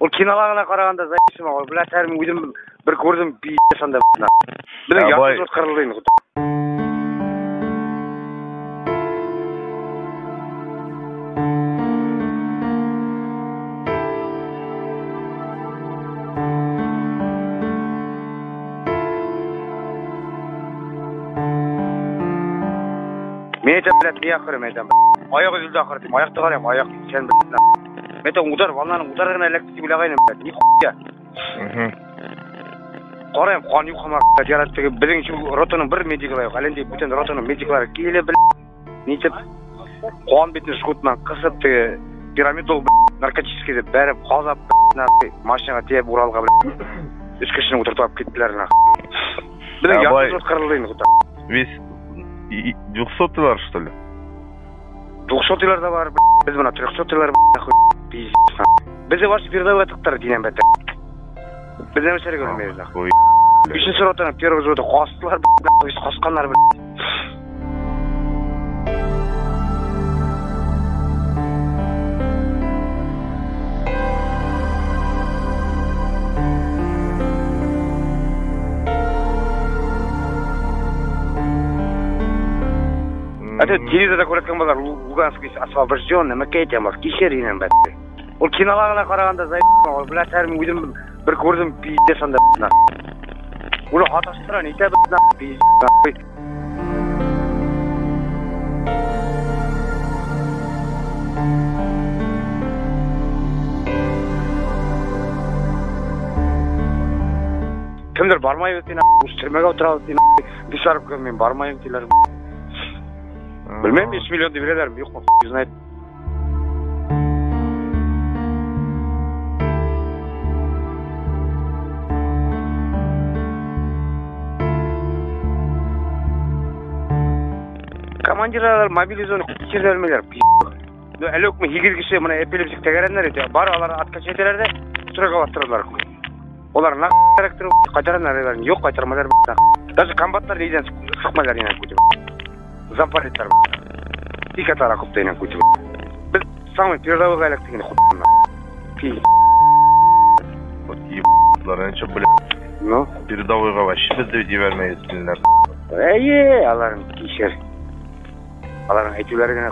Ул кинога гына караганда заебись, ул, блядь, һәр мин үзем бер күрдем, пиздец анда. Безнең Ә, ярты бай- взвод кырылды инде. Мин әйтәм, блядь, ни ахыры, мин әйтәм, блядь. Аяк өзелде ахыры дим, аякты карыйм, аяк икән, блядь. Мин әйтәм, удар, волнаның удары гына эләкте дип уйлагайным, блядь, нихуя. Карыйм, кан юк һаман, блядь, ярат теге безнең шул ротаның бер медигы да юк. Әле инде бүтән ротаның медиклары килеп, блядь, нитеп, кан битен жгут белән кысып, теге пирамидол, блядь, наркотический дип бәреп, казап, блядь, нахуй, машинага төяп Уралга, блядь, өч кешене утыртып алып киттеләр, нахуй. Безнең Ә, ярты бай- взвод кырылды инде. Весь двухсотыйлар, что ли? Двухсотыйлар да бар, блядь, без менә трехсотыйлар, блядь, нахуй, пиздец, нахуй. Безне вообще передовойга тыктылар, динән бәтер. Без нәрсәгә белмибез, нахуй. Ой, Өченче ротаның первый взводы кастылар, блядь, нахуй, касканнар, блядь. Это телевизорда күрсәткән булар, Луганск освобожден, нәмәкәй әйтәм, кичер инәм, блядь. Ул кинога гына караганда заебись, ул, блядь, һәр мин үзем бер күрдем, пиздец анда, нахуй. Уны аташтыра, нитә, блядь, нахуй, пиздец, нахуй. Кемдер бармайбыз ди, нахуй, төрмәгә утырабыз ди, нахуй. Бисарып мин бармайм диләр. Белмим, 3 миллион дип бирәләрме, юкмы, хуй знает. Командирлар мобилизованный кичерделмиләр. Ну, әле үк 8 кеше менә эпилепсик тәгәрәннәр иде. Бар алар откачать итәләр дә, стройга бастырдылар. Алар на характер кайтараннар, юк кайтармалар. Даже комбатлар нидән чыкмайлар инән күтеп. Замполитлар. Ике атара күп инән күтеп. Без самый передовойга эләктек инде хуй. Пиздец. Вот ебатлар, они что, блядь, Ну, передовойга вообще безне җибәрмәй итсеннәр. әйе, аларның кичер. Аларның әйтүләре генә.